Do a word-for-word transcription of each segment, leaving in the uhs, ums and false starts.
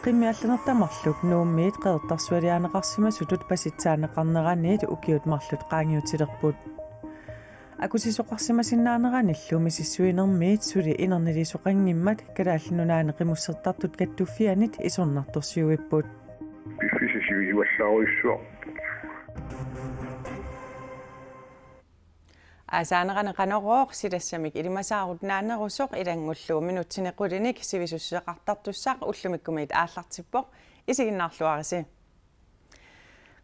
Qimmit allanerta marluk Nuummiit Qeqertarsualiaanneqarsimasutut pasitsaaneqarneraniit ukiut marluk qaangiutilerput. Akusisoqarsimasinnaaneranillu misissuinermiit suli inerniliisoqanngimmat Kalaallit Nunaanni Qimussertartut Kattuffiannit isornartorsiuipput. Piffissaq sivisuallaarujussuaq. Aasaanerani Qanorooq, silassamik ilimasaarut naanerusoq, ilanngullugu minutsini qulinik sivisussuseqartartussaq ullumikkumiit aallartippoq, isiginnaarluarisi.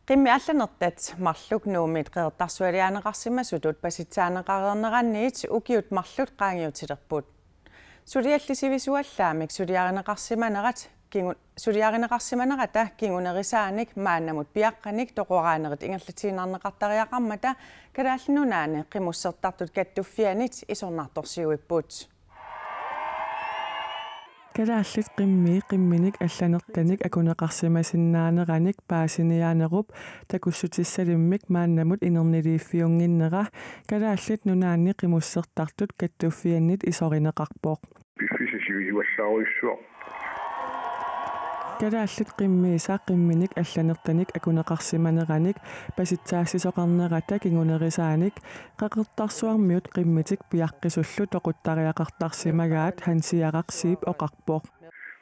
Qimmit allanertat marluk Nuummiit Qeqertarsualiaanneqarsimasutut pasitsaaneqareerneraniit ukiut marluk qaangiutilerput. Sulialli sivisuallaamik suliarineqarsimanerat kingu-, suliarineqarsimanerata kingunerisaanik maannamut piaqqanik toqoraanerit ingerlatiinnarneqartariaqarmata Kalaallit Nunaanni Qimussertartut Kattuffiannit isornartorsiuipput. Kalaallit qimmii qimminik allanertanik akuneqarsimasinnaaneranik paasiniaanerup takussutissalimmik maannamut inerniliiffiunnginnera Kalaallit Nunaanni Qimussertartut Kattuffiannit isorineqarpoq. Piffissaq sivisuallaarujussuaq. Kalaallit qimmiisa qimminik allanertanik akuneqarsimaneranik pasitsaassisoqarnerata kingunerisaanik Qeqertarsuarmiut qimmitik piaqqisullu toquttariaqartarsimagaat Hans Gerhard Zeeb oqarpoq.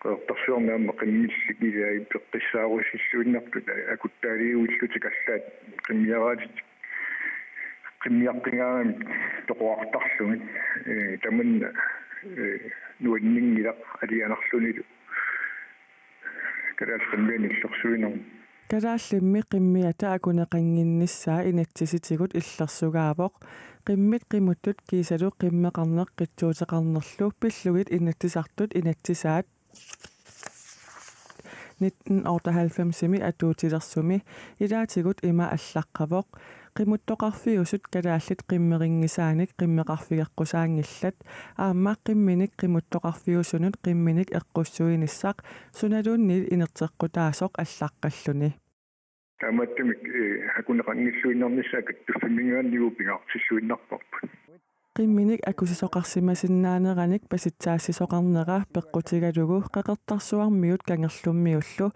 Qeqertarsuarmi aamma qimmillit ilaat peqqissaarusilluinnartut akuttaaliuillutik allaat qimmiaraatitik qimmiaqqigaangamik toqorartarlugit, ee, tamanna, ee, nuanninngilaq alianarlunilu kalaallit qimmianut illersuinermi. Kalaallimmi qimmiata akuneqannginnissaa inatsisitigut illersugaavoq. Qimmit qimuttut kiisalu qimmeqarneq qitsuuteqarnerlu pillugit Inatsisartut inatsisaat nitten otteoghalvfemsimi atuutilersumi ilaatigut ima allaqqavoq: Qimuttoqarfiusut kalaallit qimmerinngisaanik qimmeqarfigeqqusaanngillat, aamma qimminik qimuttoqarfiusunut qimminik eqqussuinissaq sunaluunniit inerteqqutaasoq allaqqalluni. Taamaattumik, ee, akuneqanngilluinnarnissaa kattuffimminngaanniit pingaartilluinnarparput. Qimminik akusisoqarsimasinnaaneranik pasitsaassisoqarnera peqqutigalugu Qeqertarsuarmiut Kangerlummiullu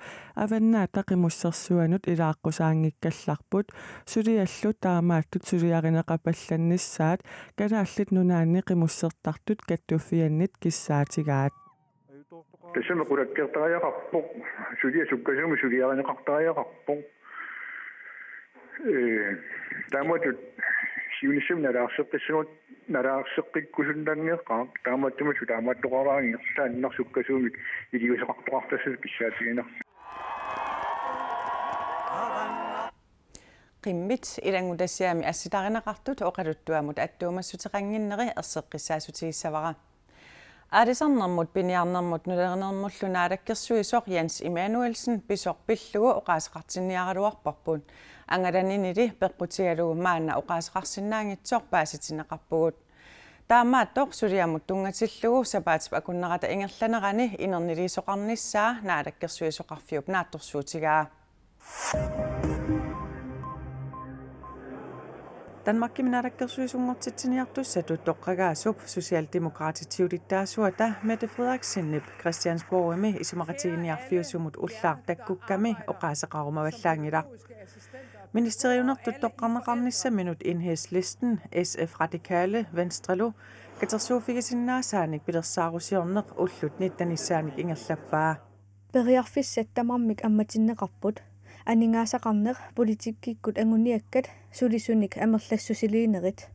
Avannaata Qimussersuanut ilaaqqusaanngikkallarput, suliallu taamaattut suliarineqapallannissaat Kalaallit Nunaanni Qimussertartut Kattuffiannit kissaatigaat. Tassami qulakkeertariaqarpoq, suliaq sukkasuumik suliarineqartariaqarpoq. Ee, taamatut siunissami nalaarseqqissagut, nalaarseqqikkusunnanngilaq, taamaattumik taamaattoqaraangat ingerlaannaq sukkasuumik iliuuseqartoqartassasoq kissaatiginarlugu. Qimmit ilanngutassiami assitarineqartut oqaluttuamut attuumassuteqannginneri erseqqissaassutigissavarput. Aalisarnermut, piniarnermut nalerinermullu naalakkersuisoq Jens Immanuelsen pisoq pillugu oqaaseqartinniaraluarparput. Angalaninili peqqutigalugu maanna oqaaseqarsinnaanngitsoq paasitinneqarpugut. Taamaattoq suliamut tunngatillugu sapaatip akunnerata ingerlanerani inerniliisoqarnissaa naalakkersuisoqarfiup naatsorsuutigaa. Danmarkimi naalakkersuisunngortitsiniartussatut toqqagaasup Socialdemokratip siulittaasuata Mette Frederiksenip Christiansborgimi isumaqatigiinniarfiusumut ullaaq takkukkami oqaaseqarumavallaanngilaq. Ministeriunertut toqqarneqarnissaminut Enhedslisten, S F Radikale Venstrelu katersuuffigisinnaasaanik pilersaarusiorneq ullut nittenissaanik ingerlappaa. Periarfissat tamarmik ammatinneqarput, aningaasaqarneq politikkikkut anguniakkat sulisunik amerlassusiliinerit.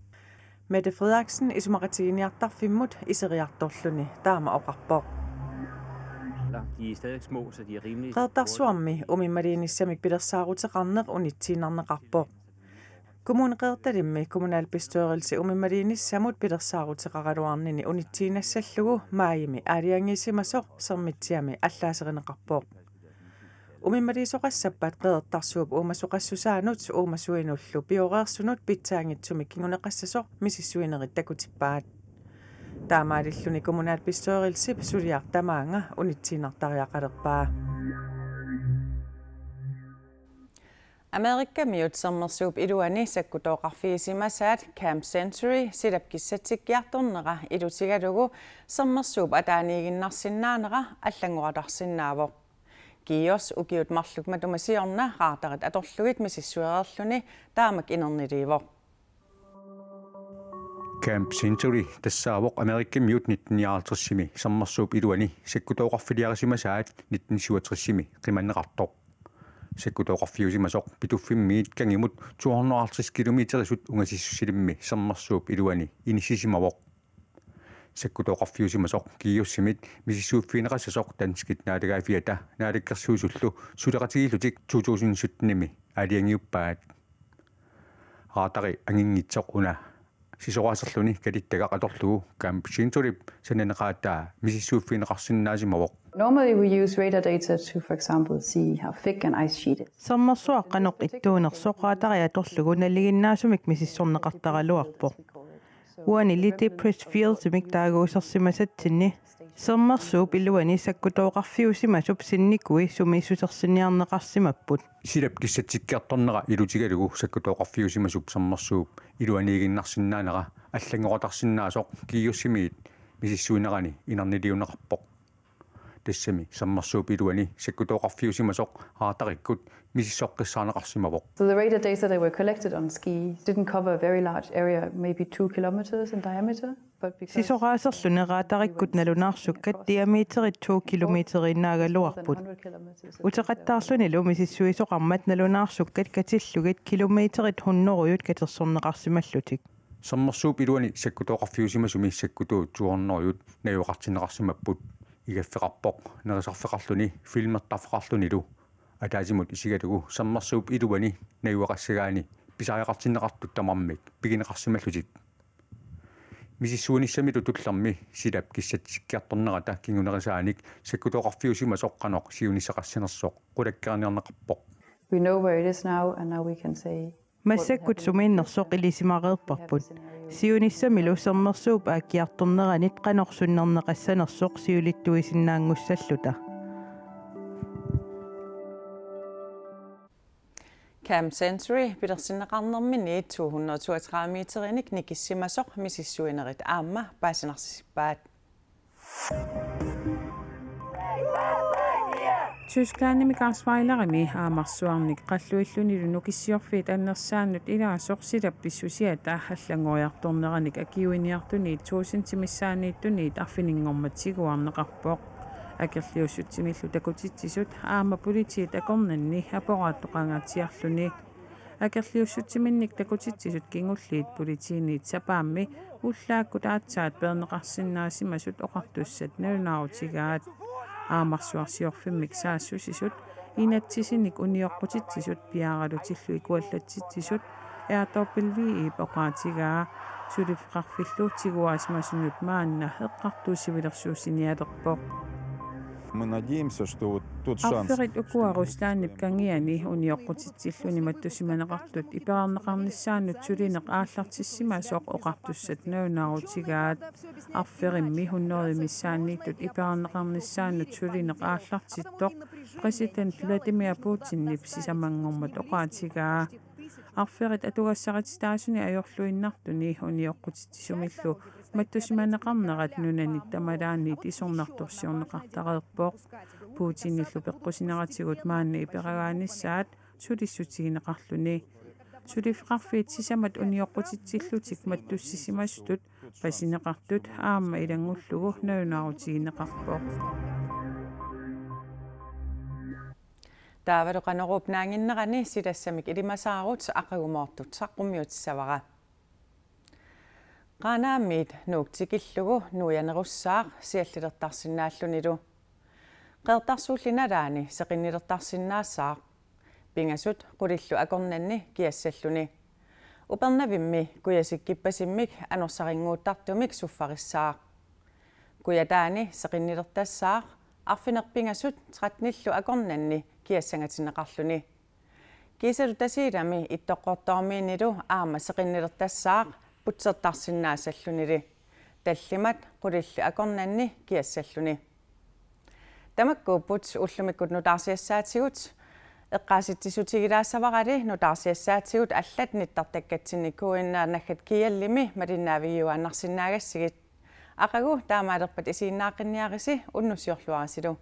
Mette Frederiksen isumaqatigiinniartarfimmut iseriartorluni taama oqarpoq. De er stadig små, så de er rimelig Qeqertarsuarmi umimmaliinissamik pilersaaruteqarneq unitsiinnarneqarpoq. Kommune Qeqertalimmi kommunalbestyrelse umimmaliinissamut pilersaaruteqaraluarnini unitsiinnassallugu maajimi aalajangiisimasoq Sermitsiami allaaserineqarpoq. Umimmaliisoqassappat Qeqertarsuup uumasoqassusaanut uumasuinullu pioreersunut pitsaanngitsumik kinguneqassasoq misissuinerit takutippaat. Taamaalilluni kommunalbestyrelsip suliaq tamaanga unitsiinnartariaqalerpaa. Amerikamiut sermersuup iluani sakkutooqarfiusimasaat Camp Century silap kissatsikkiartornera ilutigalugu sermersuup ataaniiginnarsinnaanera allanngorarsinnaavoq. Kiios ukiut marluk matuma siorna radarit atorlugit misissuereerluni taamak inerniliivoq. Camp Century tassaavoq Amerikamiut nitten nioghalvtredsimi sermersuup iluani sakkutooqarfiliarisimasaat nitten syvogtredsimi qimanneqartoq. Sakkutooqarfiusimasoq Pituffimmiit kangimut to hundrede og halvtreds kilometerisut ungasissusilimmi sermersuup iluani inissisimavoq. Sakkutooqarfiusimasoq Kiiossimit misissuiffigineqassasoq danskit naalagaaffiata naalakkersuisullu suleqatigiillutik to tusind syttenimi aalajangiuppaat. Radari anginngitsoq una sisoraaserluni kalittagaq atorlugu Camp Centuryp sananeqaataa misissuiffigineqarsinnaasimavoq. Normally we use radar data to, for example, see how thick an ice sheet is. Sermersuaq qanoq ittuunersoq radari atorlugu nalinginnaasumik misissorneqartaraluarpoq. Uani Little Press Fieldsimik taaguusersimasatsinni sermersuup iluani sakkutooqarfiusimasup sinnikui sumiissusersiniarneqarsimapput. Silap kissatsikkiartornera ilutigalugu sakkutooqarfiusimasup sermersuup iluaniiginnarsinnaanera allanngorarsinnaasoq Kiiossimit misissuinerani inerniliunneqarpoq. Tassami sermersuup iluani sakkutooqarfiusimasoq radarikkut misissoqqissaarneqarsimavoq. So the radar data that were collected on ski didn't cover a very large area, maybe two kilometers in diameter. Sisoraaserluni radarikkut nalunaarsukkat diameterit to kilometeriinnaagaluarput. Uteqattaarlunilu misissuisoqarmat nalunaarsukkat katillugit kilometerit hunnorujut katersorneqarsimallutik. Sermersuup iluani sakkutooqarfiusimasumi sakkutuut to hundredejut najugaqartinneqarsimapput. Igaffeqarpoq nerisarfeqarluni filmertarfeqarlunilu. Ataasimut isigalugu sermersuup iluani najugaqassagaanni pisariaqartinneqartut tamarmik pigineqarsimallutik. Misissuinissamilu tullermi silap kissatsikkiartornerata kingunerisaanik sakkutooqarfiusimasoq qanoq siunissaqassanersoq qulakkeerniarneqarpoq. We know where it is now, and now we can say massakkut sumiinnersoq ilisimareerparput. Siunissamilu sermersuup aakkiartorneranit qanoq sunnerneqassanersoq siulittuisinnaanngussalluta. Camp Century pilersinneqarnermini to hundrede toogtredive meterinik nikissimasoq misissuinerit aamma paasinarsisippaat. Tysklandimi Garzweilerimi aamarsuarnik qalluillunilu nukissiorfiit annersaannut ilaasoq silap pissusiata allanngoriartorneranik akiuiniartuniit tuusinti missaanniittuniit arfininngormat tiguarneqarpoq. Akerliussutsimillu takutitsisut aamma politiit akornanni aporaattoqangaatsiarluni. Akerliussutsiminnik takutitsisut kingulliit politiiniit sapaammi ullaakkut aatsaat peerneqarsinnaasimasut oqartussat nalunaarutigaat. Aamarsuarsiorfimmik saassusisut, inatsisinik unioqqutitsisut piaaralutillu ikuallatsitsisut R W I-p oqaatigaa. Suliffeqarfillu tiguaasimasunut maanna eqqartuussivilersuussinialerpoq. Мы надеемся, что вот тот шанс, arferit ukua Ruslandip kangiani unioqqutitsilluni mattussimaneqartut iperarneqarnissaannut sulineq aallartissimasoq oqartussat nalunaarutigaat. Arferimmi hundrede missaanniittut iperarneqarnissaannut sulineq aallartittoq præsident Vladimir Putinip sisamanngormat oqaatigaa. Arferit atugassarititaasuni ajorluinnartuni unioqqutitsisumillu mattussimaneqarnerat nunanit tamalaanniit isornartorsiorneqartareerpoq. Putinillu peqqusineratigut maanna iperagaanissaat sulissutigineqarluni. Suliffeqarfiit sisamat unioqqutitsillutik mattussisimasutut pasineqartut aamma ilanngullugu nalunaarutigineqarpoq. Taavalu Qanoruup naannginnerani silassamik ilimasaarut aqagumoortut saqqummiutissavara. Qaanaamiit Nuuk tikillugu nuianerussaaq siallilertarsinnaallunilu. Qeertarsuulli nalaani seqinnilertarsinnaassaaq. Pingasut qulillu akornanni kiassalluni. Upernavimmi kujasikkippasimmik anorsarinnguuttartumik suffarissaaq. Kujataani seqinnilertassaaq, arfineq-pingasut trettenillu akornanni kiassangatinneqarluni. Kiisalu Tasiilami Ittoqqortoormiinilu aamma seqinnilertassaaq putsertarsinnaassallunili. Tallimat qulilli akornanni kiassalluni. Tamakkuupput ullumikkut nutaarsiassaatigut. Eqqaasitsissutigilaassavarali nutaarsiassaatigut allat nittartakkatsinni K N R naggat G L-imi malinnaavigiuaannarsinnaagassigit. Aqagu taamaalerpat isiginnaaqqinniarisi, unnussiorluarisilu.